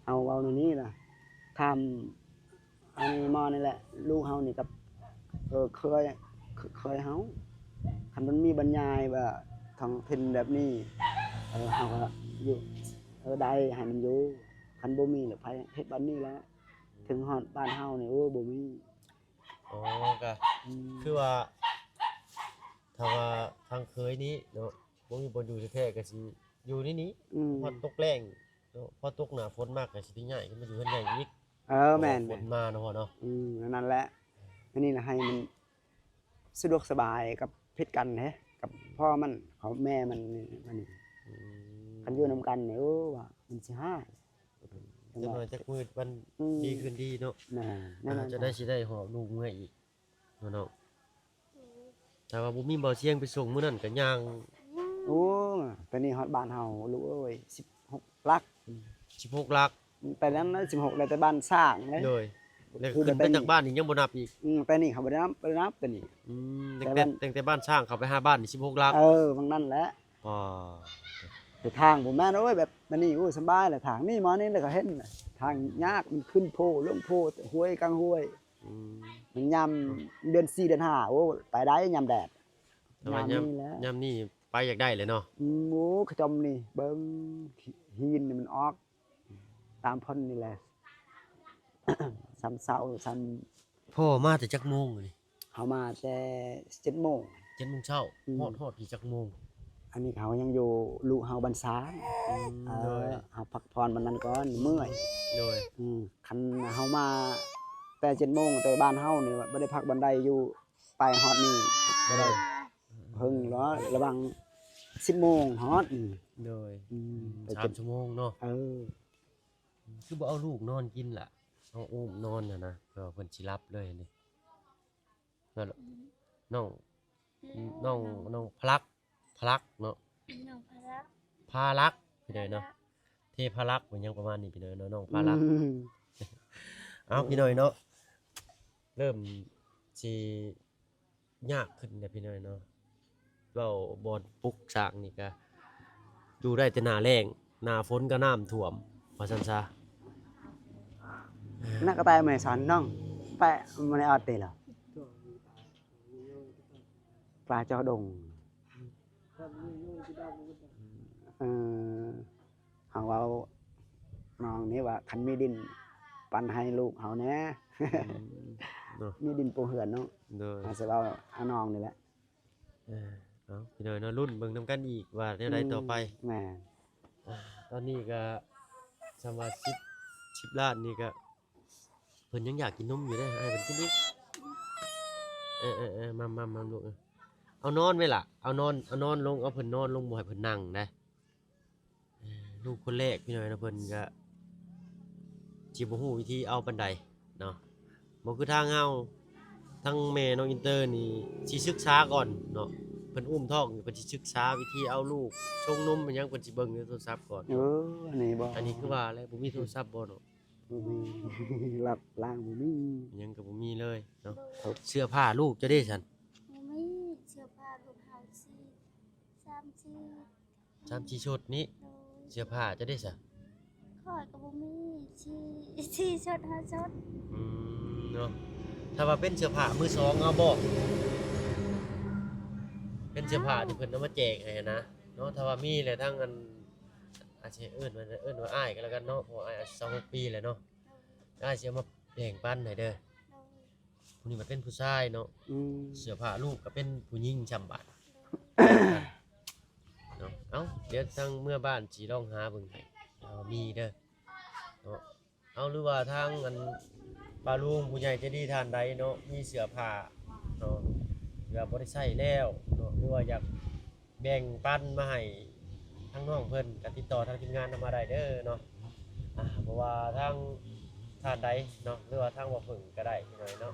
ເຮົາເວົ້າແນວນີ້ລະ ຖາມ ອັນນີ້ໝໍນີ້ແຫຼະ ລູກເຮົານີ້ກັບ ເອີ ເຄີຍ ເຄີຍເຮົາ ຄັນມັນມີບັນຍາຍວ່າທ້ອງຖິ່ນແບບນີ້ ເອີ ເຮົາກໍຢູ່ ເອີ ໄດ້ໃຫ້ມັນຢູ່ ຄັນບໍ່ມີລະໃຜເຮັດບັດນີ້ລະ ເຖິງຮອດບ້ານເຮົານີ້ ໂອ້ ບໍ່ມີ. ອໍ ກະ ອືມ ຄືວ່າ ຖ້າວ່າທາງເຄີຍນີ້ເນາະ ບໍ່ມີບ່ອນຢູ່ແທ້ໆ ກະຊິຢູ່ໃນນີ້ ອືມ ຮອດຕົກແລ້ງເນາະ ພໍຕົກໜ້າຝົນມາກະຊິໄດ້ຍ້າຍຂຶ້ນມາຢູ່ເຮືອນໃຫຍ່ອີກ. ເອີ ແມ່ນໆ ຝົນມາເນາະພໍ່ເນາະ. ອືມ ອັນນັ້ນແຫຼະ ອັນນີ້ລະໃຫ້ມັນສະດວກສະບາຍກັບຜິດກັນເດ້ ກັບພໍ່ມັນ ເຂົາແມ່ມັນນີ້ ອັນນີ້ ອືມ ຄັນຢູ່ນຳກັນນີ້ ໂອ້ ວ່າມັນຊິຮ້າຍ ຈັກໜ້ອຍຈັກມືດມັນ ອືມ ດີຂຶ້ນດີເນາະ. ແມ່ນ ອາ ຈັ່ງໃດຊິໄດ້ຫອບລູກເມືອອີກເນາະ. ໂດຍ ຖ້າວ່າບໍ່ມີບ່າວຊຽງໄປສົ່ງມື້ນັ້ນກໍຍ່າງ. ໂອ້ ແຕ່ນີ້ຮອດບ້ານເຮົາລູກເອີຍ ສິບຫົກຫຼັກ. ສິບຫົກຫຼັກ ແຕ່ນັ້ນສິບຫົກ ແລ້ວແຕ່ບ້ານສ້າງເດ້. ໂດຍ ແລ້ວຂຶ້ນໄປຈາກບ້ານນີ້ຍັງບໍ່ນັບອີກ. ອືມ ແຕ່ນີ້ເຂົາບໍ່ໄດ້ນັບ ບໍ່ໄດ້ນັບແຕ່ນີ້. ອືມ ຕັ້ງແຕ່ ຕັ້ງແຕ່ບ້ານສ້າງເຂົ້າໄປຫາບ້ານນີ້ສິບຫົກຫຼັກ. ເອີ ຫວ່າງນັ້ນແຫຼະ. ອໍ ແຕ່ທາງບໍ່ແມ່ນ ໂອ້ຍ ແບບ ມັນນີ້ ໂອ້ຍ ສະບາຍແຫຼະ ທາງນີ້ມານີ້ແລ້ວກໍເຫັນ ທາງຍາກ ມັນຂຶ້ນພູລົງພູ ຫ້ວຍກາງຫ້ວຍ. ອືມ ມັນຍາມເດືອນສີ່ເດືອນຫ້າ ໂອ້ ໄປໄດ້ຍາມແດດ. ແຕ່ວ່າຍາມ ຍາມນີ້ແຫຼະ ຍາມນີ້ໄປຢາກໄດ້ແຫຼະເນາະ. ອືມ ໂອ້ ຂະຈອມນີ້ເບິ່ງ ຫີນນີ້ມັນອອກຕາມພົ້ນນີ້ແຫຼະ ສ່ຳເຊົ້າສ່ຳ. ພໍ່ມາແຕ່ຈັກໂມງນີ້? ເຮົາມາແຕ່ເຈັດໂມງ ເຈັດໂມງເຊົ້າ. ອືມ ຮອດ ຮອດທີ່ຈັກໂມງ? ອັນນີ້ເຮົາຍັງຢູ່ ລູກເຮົາບັນຊາ. ອືມ ເອີ ໂດຍ ເຮົາພັກຜ່ອນບັນນັ້ນກ່ອນ ເມື່ອຍ. ໂດຍ ອືມ ຄັນເຮົາມາແຕ່ເຈັດໂມງ ແຕ່ບ້ານເຮົານີ້ບໍ່ໄດ້ພັກບັນໄດຢູ່ ໄປຮອດນີ້ກໍໄດ້ ເພິ່ງລະ ລະຫວ່າງສິບໂມງຮອດນີ້. ໂດຍ ອືມ ອືມ ໄປ ສາມຊົ່ວໂມງເນາະ. ເອີ ຄືບໍ່ເອົາລູກນອນກິນລະ ເອົາອຸ້ມນອນຫັ້ນນະ ເພື່ອເພິ່ນຊິຫຼັບເລີຍນີ້. ນັ້ນລະ ອືມ ນ້ອງ ອືມ ນ້ອງ ນ້ອງພະລັກ ພະລັກເນາະ ນ້ອງພະລັກ ພາລັກ ພີ່ນ້ອງເນາະ ພາລັກ ເທພາລັກ ຫຍັງປະມານນີ້ ພີ່ນ້ອງເນາະ ນ້ອງພາລັກ. ອືມ ເອົາ ພີ່ນ້ອງເນາະ ເລີ່ມຊິຍາກຂຶ້ນແລ້ວ ພີ່ນ້ອງເນາະ. ເວົ້າບ່ອນປຸກສ້າງນີ້ກະຢູ່ໄດ້ແຕ່ໜ້າແລ້ງ ໜ້າຝົນກະນ້ຳຖ້ວມ ວ່າຊັ້ນຊະ. ນັກກະແຕໄມ້ສັນນ້ອງ ແປະມັນອອດເຕລະ ປາຈໍດົງ. ເອີ ເຮົາເວົ້ານ້ອງນີ້ວ່າ ຄັນມີດິນປັນໃຫ້ລູກເຮົາແດ່ ອືມ ເນາະ ມີດິນປູເຮືອນເນາະ. ໂດຍ ເຮົາຊິເວົ້າຫານ້ອງນີ້ແຫຼະ. ເອີ ເອົາ ພີ່ນ້ອງເນາະ ລຸ້ນເບິ່ງນຳກັນອີກວ່າແນວໃດຕໍ່ໄປ. ອືມ ແມ່ນ ອ່າ ຕອນນີ້ກະສ່ຳວ່າສິບ ສິບລ້ານນີ້ກະ ເພິ່ນຍັງຢາກກິນນົມຢູ່ເດ້ ໃຫ້ເພິ່ນກິນອີກ. ເອີໆໆ ມາໆໆ ລູກ ເອົານອນໄວ້ລະ ເອົານອນ ເອົານອນລົງ ເອົາເພິ່ນນອນລົງ ບໍ່ໃຫ້ເພິ່ນນັ່ງໄດ໋. ເອີ ລູກຄົນແລກ ພີ່ນ້ອງເນາະ ເພິ່ນກະຊິບໍ່ຮູ້ວິທີເອົາປານໃດເນາະ ບໍ່ຄືທາງເຮົາ ທາງແມ່ນ້ອງອິນເຕີນີ້ຊິສຶກສາກ່ອນເນາະ ເພິ່ນອຸ້ມທ້ອງຢູ່ ເພິ່ນຊິສຶກສາວິທີເອົາລູກຊົງນົມອີຫຍັງ ເພິ່ນຊິເບິ່ງໃນໂທລະສັບກ່ອນ. ເອີ ອັນນີ້ບໍ່ ອັນນີ້ຄືວ່າແຫຼະ ບໍ່ມີໂທລະສັບບໍ່ເນາະ? ບໍ່ມີ ລັດລ້າງບໍ່ມີ ຫຍັງກໍບໍ່ມີເລີຍເນາະ. ໂດຍ ເສື້ອຜ້າລູກເຈົ້າເດ້ຊັ້ນ? ບໍ່ມີ ເສື້ອຜ້າລູກເຮົາສີ່ ສາມສີ່ ສາມສີ່ຊຸດນີ້. ໂດຍ ເສື້ອຜ້າເຈົ້າເດ້ຊະ? ຂ້ອຍກໍບໍ່ມີ ສີ່ ສີ່ຊຸດ ຫ້າຊຸດ. ອືມ ເນາະ ຖ້າວ່າເປັນເສື້ອຜ້າມືສອງເອົາບໍ່? ເປັນເສື້ອຜ້າທີ່ເພິ່ນເອົາມາແຈກໃຫ້ຫັ້ນນະເນາະ. ຖ້າວ່າມີແລ້ວ ທາງອັນ ອາດຊິເອີ້ນວ່າ ເອີ້ນວ່າອ້າຍກໍແລ້ວກັນເນາະ ເພາະວ່າອ້າຍອາຍຸຊາວຫົກປີແລ້ວເນາະ. ອ້າຍຊິເອົາມາແບ່ງປັນໃຫ້ເດີ. ຜູ້ນີ້ມັນເປັນຜູ້ຊາຍເນາະ. ອືມ ເສື້ອຜ້າລູກກໍເປັນຜູ້ຍິງຊ່ຳບາດເນາະ. ເອົ້າ ດຽວທາງເມືອບ້ານຊິລອງຫາເບິ່ງໃຫ້ ເອົາມີເດີເນາະ. ເອົາ ຫຼືວ່າທາງອັນປ້າລຸງຜູ້ໃຫຍ່ໃຈດີທ່ານໃດເນາະ ມີເສື້ອຜ້າເນາະ ທີ່ວ່າບໍ່ໄດ້ໃຊ້ແລ້ວເນາະ ຫຼືວ່າຢາກແບ່ງປັນມາໃຫ້ທາງນ້ອງເພິ່ນ ກໍຕິດຕໍ່ທາງທີມງານເຮົາມາໄດ້ເດີເນາະ. ອ່າ ບໍ່ວ່າທາງທ່ານໃດເນາະ ຫຼືວ່າທາງບໍ່ເພິ່ງກໍໄດ້ພີ່ນ້ອງເນາະ.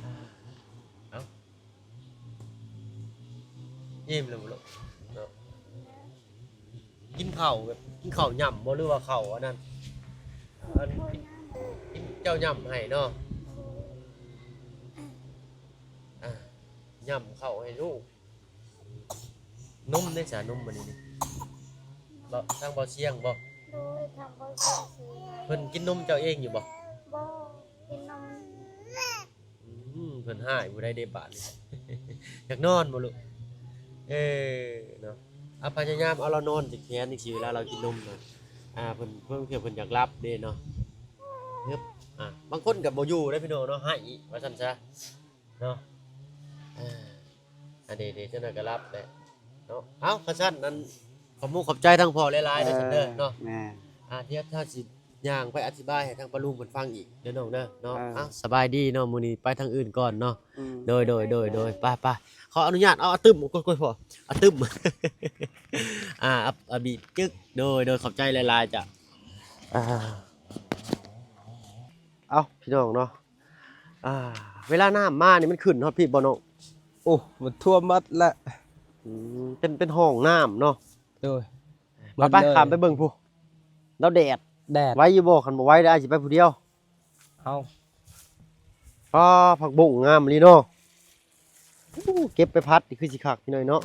ອ່າ ເອົ້າ ອີ່ມແລ້ວບໍ່ລູກເນາະ? ກິນເຂົ້າແບບ ກິນເຂົ້າຫຍ້ຳບໍ່ ຫຼືວ່າເຂົ້າອັນນັ້ນ ອັນ ກິນ ເຈົ້າຫຍ້ຳໃຫ້ເນາະ. ອ່າ ຫຍ້ຳເຂົ້າໃຫ້ລູກ. ນົມເດ້ສາ ນົມມື້ນີ້ນີ້ ບໍ່ ທາງບໍ່ສຽງບໍ່? ໂດຍ ທາງບໍ່ສຽງຊື້. ເພິ່ນກິນນົມເຈົ້າເອງຢູ່ບໍ່? ບໍ່ ກິນນົມ ອືມ ເພິ່ນຮ້າຍຜູ້ໃດເດ້ບາດນີ້ ຢາກນອນບໍ່ລູກ? ເອີ ເນາະ ອາ ພະຍາຍາມເອົາລາວນອນຈັກແຂນຈັ່ງຊີ້ ເວລາລາວກິນນົມນະ. ອ່າ ເພິ່ນ ເພິ່ນ ເພິ່ນຢາກຫຼັບເດ້ເນາະ. ຮຶບ ອ່າ ບາງຄົນກໍບໍ່ຢູ່ເດ້ພີ່ນ້ອງເນາະ ໃຫ້ວ່າຊັ້ນຊະເນາະ. ອ່າ ອັນເດໆ ເຈົ້ານັ້ນກໍຫຼັບແຫຼະເນາະ. ເອົ້າ ຄັນຊັ້ນນັ້ນ ຂອບມຸກຂອບໃຈທາງພໍ່ຫຼາຍໆເດີ ເອີ ເດີເນາະ. ແມ່ນ ອ່າ ດຽວຖ້າຊິຍ່າງໄປອະທິບາຍໃຫ້ທາງປ້າລຸງເພິ່ນຟັງອີກເດີນ້ອງເດີເນາະ. ເອີ ເອົ້າ ສະບາຍດີເນາະ ມື້ນີ້ໄປທາງອື່ນກ່ອນເນາະ. ອືມ ໂດຍໆໆໆ ໄປໆ ຂໍອະນຸຍາດເອົາອາຕຶມ ໂອ້ຍໆ ພໍອາຕຶມ ອ່າ ອາ ອາບີບ ຈຶກ ໂດຍໆ ຂອບໃຈຫຼາຍໆ ຈ້າ. ອ່າ ເອົ້າ ພີ່ນ້ອງເນາະ ອ່າ ເວລານ້ຳມານີ້ມັນຂຶ້ນຮອດພີ້ບໍ່ນ້ອງ? ໂອ້ ມັນຖ້ວມໝົດແຫຼະ. ອືມ ເປັນ ເປັນຮ່ອງນ້ຳເນາະ. ໂດຍ ໄປໆ ຂ້າມໄປເບິ່ງພຸ້ນ ລາວແດດ ແດດ ໄຫວຢູ່ບໍ່? ຄັນບໍ່ໄຫວເດີ ອ້າຍຊິໄປຜູ້ດຽວ. ເອົາ ປ້າ ຜັກບົ້ງງາມອີ່ຫຼີເນາະ. ໂອ້ ເກັບໄປຜັດນີ້ຄືຊິຄັກພີ່ນ້ອງເນາະ.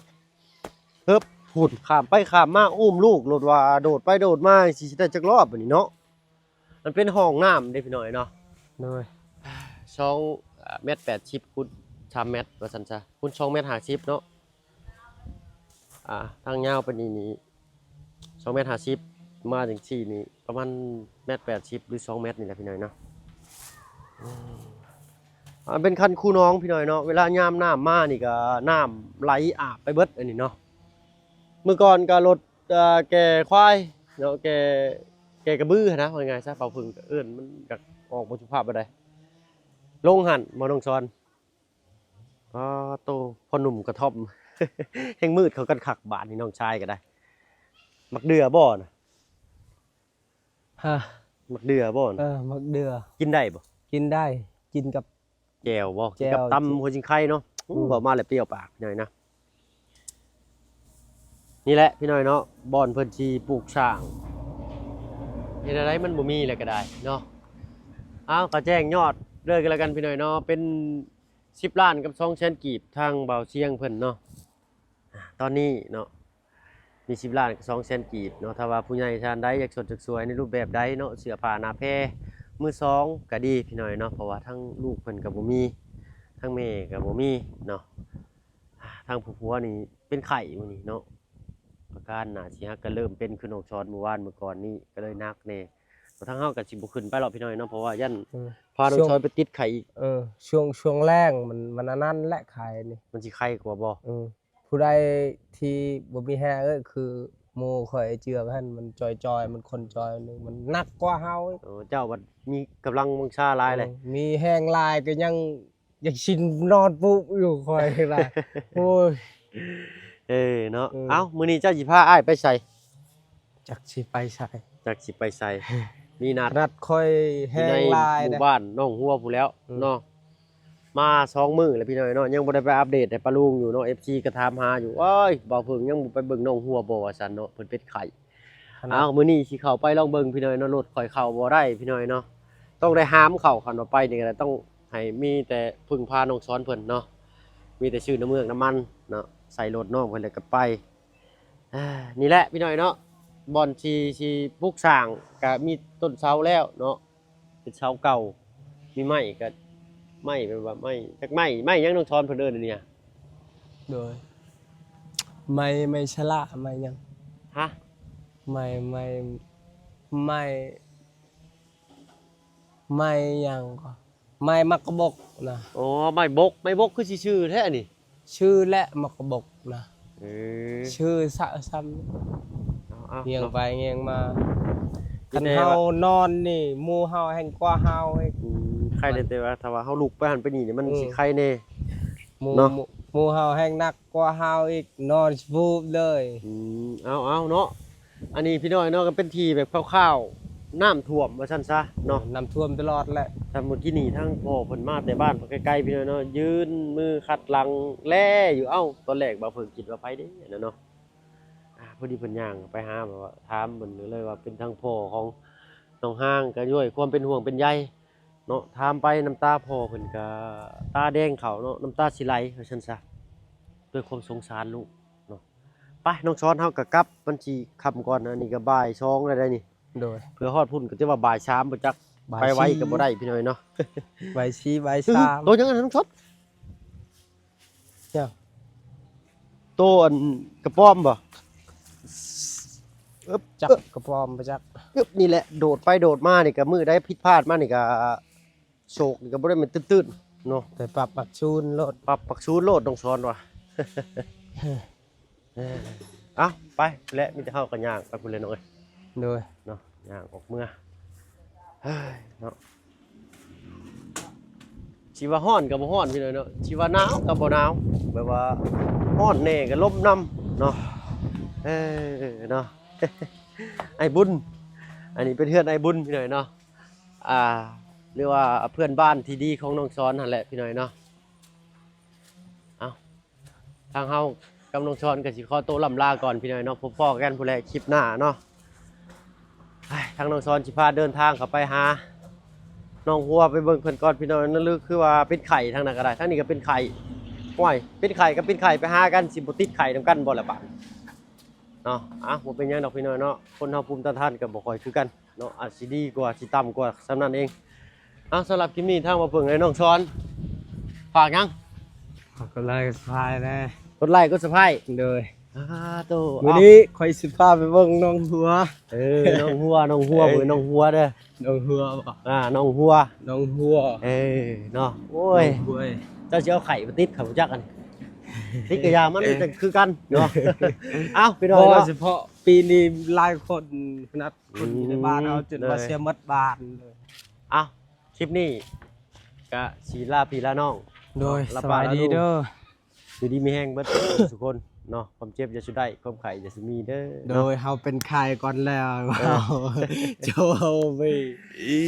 ເອີບ ພຸ້ນ ຂ້າມໄປຂ້າມມາ ອຸ້ມລູກໂລດວ່າ ໂດດໄປໂດດມາ ຊິ ຊິໄດ້ຈັກລອບບາດນີ້ເນາະ. ມັນເປັນຫ້ອງນ້ຳເດ້ພີ່ນ້ອງເນາະ. ໂດຍ ສອງແມັດແປດສິບຄູນສາມແມັດວ່າຊັ້ນຊະ ຄູນສອງແມັດຫ້າສິບເນາະ. ອ່າ ທາງຍາວປານນີ້ນີ້ ສອງແມັດຫ້າສິບ ມາຈັ່ງຊີ້ນີ້ ປະມານແມັດແປດສິບ ຫຼື ສອງແມັດນີ້ແຫຼະພີ່ນ້ອງເນາະ. ອືມ ອ່າ ເປັນຄັນຄູໜອງພີ່ນ້ອງເນາະ. ເວລາຍາມນ້ຳມານີ້ກໍນ້ຳໄຫຼອາບໄປເບິດອັນນີ້ເນາະ. ເມື່ອກ່ອນກໍລົດ ເອີ ແກ່ຄວາຍເນາະ ແກ່ ແກ່ກະບືຫັ້ນນະ ວ່າງ່າຍຊະ. ເປົ່າເພິ່ງກໍເອີ້ນ ມັນຢາກອອກບໍ່ສຸພາບປານໃດ. ລົງຫັ້ນບໍ່ນ້ອງສອນ? ອໍ ໂຕ ພໍ່ໜຸ່ມກະທ່ອມ ແຮ່ງມືດເຂົ້າກັນຄັກບາດນີ້ ນ້ອງຊາຍກໍໄດ້. ໝາກເດື່ອບໍ່ນະ? ຮະ? ໝາກເດື່ອບໍ່ນະ? ເອີ ໝາກເດື່ອ ກິນໄດ້ບໍ່? ກິນໄດ້ ກິນກັບ ແຈ່ວບໍ່? ແຈ່ວ ກິນກັບຕຳຫົວຊິງໄຄເນາະ. ອືມ ເວົ້າມາແລ້ວປ່ຽວປາກພີ່ນ້ອງເນາະ. ນີ້ແຫຼະພີ່ນ້ອງເນາະ ບ່ອນເພິ່ນຊິປູກສ້າງ ເຮັດແນວໃດມັນບໍ່ມີແລ້ວກໍໄດ້ເນາະ. ເອົາ ກໍແຈ້ງຍອດເລີຍກໍແລ້ວກັນພີ່ນ້ອງເນາະ ເປັນສິບລ້ານກັບສອງແສນກີບ ທາງບ່າວຊຽງເພິ່ນເນາະ. ອ່າ ຕອນນີ້ເນາະ ມີສິບລ້ານກັບສອງແສນກີບເນາະ. ຖ້າວ່າຜູ້ໃຫຍ່ທ່ານໃດຢາກຊົດຢາກຊ່ວຍໃນຮູບແບບໃດເນາະ ເສື້ອຜ້າໜ້າແພມືສອງກໍດີພີ່ນ້ອງເນາະ ເພາະວ່າທາງລູກເພິ່ນກໍບໍ່ມີ ທາງແມ່ກໍບໍ່ມີເນາະ. ທາງຜູ້ຜົວນີ້ເປັນໄຂ້ມື້ນີ້ເນາະ ອາການໜ້າຊິຫາກກະເລີ່ມເປັນຄືນ້ອງສອນມື້ວານມື້ກ່ອນນີ້ ກໍເລີຍໜັກແດ່. ແຕ່ທາງເຮົາກໍຊິບໍ່ຂຶ້ນໄປແລ້ວພີ່ນ້ອງເນາະ ເພາະວ່າຢ້ານ ເອີ ພານ້ອງ ຊ່ວງ ສອນໄປຕິດໄຂ້ອີກ. ເອີ ຊ່ວງ ຊ່ວງແລ້ງມັນ ມັນອັນນັ້ນແຫຼະ ໄຂ້ນີ້ ມັນຊິໄຂ້ກວ່າບໍ່? ເອີ ຜູ້ໃດທີ່ບໍ່ມີແຮງ ເອີ ຄືໝູ່ຂ້ອຍເຈື່ອງຫັ້ນ ມັນຈ່ອຍໆ ມັນຄົນຈ່ອຍໜຶ່ງ ມັນໜັກກວ່າເຮົາອີກ. ໂອ້ ເຈົ້າບັດມີກຳລັງວັງຊາຫຼາຍແຫຼະ. ເອີ ມີແຮງຫຼາຍກໍຍັງ ຢາກຊິນອນປຸບຢູ່ຂ້ອຍລະ. ໂອ້ຍ ເອີເນາະ. ເອີ ເອົ້າ ມື້ນີ້ເຈົ້າຊິພາອ້າຍໄປໃສ? ຈັກຊິໄປໃສ ຈັກຊິໄປໃສ ມີນັດ ນັດຂ້ອຍແຮງຫຼາຍ ຢູ່ໃນໝູ່ບ້ານໜອງຫົວພຸ້ນແລ້ວ ເອີ ເນາະ. ມາສອງມື້ແລ້ວພີ່ນ້ອງເນາະ ຍັງບໍ່ໄດ້ໄປອັບເດດໃຫ້ປ້າລຸງຢູ່ເນາະ. ເອັຟຊີກໍຖາມຫາຢູ່ ໂອ້ຍ ບ່າວເພິ່ງຍັງບໍ່ໄປເບິ່ງໜອງຫົວບໍ່ ວ່າຊັ້ນເນາະ ເພິ່ນເປັນໄຂ້. ເອົາ ມື້ນີ້ຊິເຂົ້າໄປລອງເບິ່ງພີ່ນ້ອງເນາະ ລົດຂ້ອຍເຂົ້າບໍ່ໄດ້ພີ່ນ້ອງເນາະ ຕ້ອງໄດ້ຫາມເຂົ້າ. ຄັນວ່າໄປນີ້ກໍຕ້ອງໃຫ້ມີແຕ່ເພິ່ງພານ້ອງສອນເພິ່ນເນາະ ມີແຕ່ຊື້ນ້ຳເມືອກນ້ຳມັນເນາະ ໃສ່ລົດນ້ອງເພິ່ນແລ້ວກໍໄປ. ອ່າ ນີ້ແຫຼະພີ່ນ້ອງເນາະ ບ່ອນທີ່ຊິປຸກສ້າງກໍມີຕົ້ນເສົາແລ້ວເນາະ ເປັນເສົາເກົ່າ ມີໄມ້ກໍ ໄມ້ແບບວ່າໄມ້ ຈັກໄມ້ ໄມ້ຫຍັງນ້ອງສອນເພິ່ນເອີ້ນອັນນີ້? ໂດຍ ໄມ້ ໄມ້ຊະລະ ໄມ້ຫຍັງ? ຮະ? ໄມ້ ໄມ້ ໄມ້ ໄມ້ຫຍັງກໍ ໄມ້ໝາກກະບົກນະ. ອໍ ໄມ້ບົກ ໄມ້ບົກຄືຊິຊື່ແທ້ອັນນີ້? ຊື່ແຫຼະ ໝາກກະບົກນະ. ເອີ ຊື່ຊະ ຊ່ຳ ເອົາໆ ງຽງໄປງຽງມາ. ຄັນເຮົານອນນີ້ ໝູ່ເຮົາແຮ່ງກວ່າເຮົາອີກ. ອືມ ໄຄແດ່ ແຕ່ວ່າຖ້າວ່າເຮົາລຸກໄປຫັ້ນໄປນີ້ນີ້ ມັນ ອືມ ຊິໄຄແດ່ ໝູ່ ເນາະ ໝູ່ ໝູ່ເຮົາແຮ່ງໜັກກວ່າເຮົາອີກ ນອນສະບາຍເລີຍ. ອືມ ເອົາໆ ເນາະ ອັນນີ້ພີ່ນ້ອງເນາະ ກໍເປັນທີ່ແບບຄາວໆ ນ້ຳຖ້ວມວ່າຊັ້ນຊະເນາະ. ເອີ ນ້ຳຖ້ວມຕະຫຼອດແຫຼະ. ຖ້າມື້ກີ້ນີ້ທາງພໍ່ເພິ່ນມາແຕ່ບ້ານໄກໆ ພີ່ນ້ອງເນາະ ຍື່ນມືຂັດຫຼັງແລຢູ່. ເອົ້າ ຕອນແລກບ່າວເພິ່ງຄິດວ່າໃຜເດ້ນະເນາະ. ອາ ພໍດີເພິ່ນຍ່າງໄປຫາ ແບບວ່າຖາມເພິ່ນເລີຍວ່າເປັນທາງພໍ່ຂອງນ້ອງຮາງ ກໍດ້ວຍຄວາມເປັນຫ່ວງເປັນໃຍເນາະ. ຖາມໄປນ້ຳຕາພໍ່ເພິ່ນກໍຕາແດງເຂົ້າເນາະ ນ້ຳຕາຊິໄຫຼວ່າຊັ້ນຊະ ດ້ວຍຄວາມສົງສານລູກເນາະ. ໄປ ນ້ອງຊອນ ເຮົາກໍກັບ ມັນຊິຄ່ຳກ່ອນ. ອັນນີ້ກໍບ່າຍສອງແລ້ວໄດ໋ນີ້. ໂດຍ ເພື່ອຮອດພຸ້ນກໍຖືວ່າບ່າຍສາມ ບໍ່ຈັກ ບ່າຍ ໄປໄວ ສີ່ ກໍບໍ່ໄດ້ ພີ່ນ້ອງເນາະ. ບ່າຍສີ່ ບ່າຍສາມ. ໂຕຫຍັງອັນນັ້ນ ນ້ອງຊອນ? ຫຍັງ? ໂຕອັນກະປອມບໍ່? ອຶບ ຈັກ ເອີ ກະປອມບໍ່ຈັກ. ອຶບ ນີ້ແຫຼະ ໂດດໄປໂດດມານີ້ກະ ມື້ໃດຜິດພາດມານີ້ກະ ໂຊກນີ້ກະບໍ່ໄດ້ແມ່ນຕື້ນໆເນາະ. ໄປປັບປັກຊູນໂລດ ປັບປັກຊູນໂລດ ນ້ອງສອນວ່າ. ເອີ ເອົ້າ ໄປແຫຼະ ມີແຕ່ເຮົາກໍຍ່າງໄປພຸ້ນແຫຼະນ້ອງເອີຍ. ໂດຍ ເນາະ ຍ່າງອອກເມືອ ເຮີ້ຍ ເນາະ. ຊິວ່າຮ້ອນກໍບໍ່ຮ້ອນ ພີ່ນ້ອງເນາະ ຊິວ່າໜາວກໍບໍ່ໜາວ ແບບວ່າຮ້ອນແດ່ກໍລົມນຳເນາະ. ເອີ ເນາະ ອ້າຍບຸນ ອັນນີ້ເປັນເຮືອນອ້າຍບຸນ ພີ່ນ້ອງເນາະ ອ່າ ຫຼືວ່າເພື່ອນບ້ານທີ່ດີຂອງນ້ອງສອນຫັ້ນແຫຼະ ພີ່ນ້ອງເນາະ. ເອົ້າ ທາງເຮົາກັບນ້ອງຊອນກໍຊິຂໍໂຕລ່ຳລາກ່ອນ ພີ່ນ້ອງເນາະ. ພົບພໍ້ກັນພຸ້ນແຫຼະຄລິບໜ້າເນາະ. ທາງນ້ອງຊອນຊິພາເດີນທາງເຂົ້າໄປຫາໜອງຫົວ ໄປເບິ່ງເພິ່ນກ່ອນ ພີ່ນ້ອງ. ນັ້ນຄືວ່າເປັນໄຂ້ ທາງນັ້ນກໍໄດ້ ທາງນີ້ກໍເປັນໄຂ້. ໂອ້ຍ ເປັນໄຂ້ກັບເປັນໄຂ້ ໄປຫາກັນ ຊິບໍ່ຕິດໄຂ້ນຳກັນບໍ່ລະບາດເນາະ. ອ່ະ ບໍ່ເປັນຫຍັງດອກ ພີ່ນ້ອງເນາະ ຄົນເຮົາພູມຕ້ານທານກໍບໍ່ຄ່ອຍຄືກັນເນາະ ອາດຊິດີກວ່າ ຊິຕ່ຳກວ່າ ສ່ຳນັ້ນເອງ. ເອົາ ສຳລັບຄລິບນີ້ ທາງບ່າວເຜິ້ງ ແລະ ນ້ອງຊອນ ຝາກຫຍັງ? ຝາກກົດໄລກົດຊັບສະໄຄຣບ໌ແດ່ ກົດໄລກົດຊັບສະໄຄຣບ໌. ໂດຍ ອ່າ ໂຕ ມື້ນີ້ຂ້ອຍຊິພາໄປເບິ່ງໜອງຫົວ. ເອີ ໜອງຫົວ ໜອງຫົວ ເອີ ເບິ່ງໜອງຫົວເດີ ໜອງຫົວບໍ່? ອ່າ ໜອງຫົວ ໜອງຫົວ ເອີ ເນາະ. ໂອ້ຍ ເຈົ້າຊິເອົາໄຂ້ມາຕິດຂ້ອຍບໍ່ຈັກ ອັນນີ້ຕິດກະຢ່າ ມັນກໍຄືກັນເນາະ. ເອົ້າ ພີ່ນ້ອງເນາະ ສະເພາະປີນີ້ຫຼາຍຄົນຂະໜາດ ອືມ ຄົນຢູ່ໃນບ້ານເຮົາຈົນວ່າ ໂດຍ ເສຍໝົດບ້ານເລີຍ. ເອົ້າ ຄລິບນີ້ກະຊິລາພີ່ລານ້ອງ ໂດຍ ເນາະ ສະບາຍດີເດີ ຢູ່ດີມີແຮງເບິດທຸກຄົນເນາະ. ຄວາມເຈັບຢ່າສູ່ໄດ້ ຄວາມໄຂ້ຢ່າສູ່ມີເດີ ໂດຍ ເນາະ ເຮົາເປັນໄຂ້ກ່ອນແລ້ວ ເອີ ເຈົ້າເອົາໄປ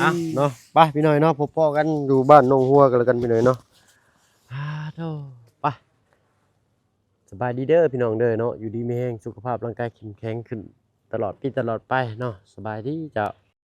ອ່ະ ເນາະ. ໄປ ພີ່ນ້ອງເນາະ ພົບພໍ້ກັນຢູ່ບ້ານໜອງຫົວກັນແລ້ວກັນ ພີ່ນ້ອງເນາະ. ອ່າ ໂທ້ ໄປ ສະບາຍດີເດີ ພີ່ນ້ອງເດີເນາະ ຢູ່ດີມີແຮງ ສຸຂະພາບຮ່າງກາຍເຂັ້ມແຂງຂຶ້ນຕະຫຼອດປີຕະຫຼອດໄປເນາະ. ສະບາຍດີເຈົ້າ.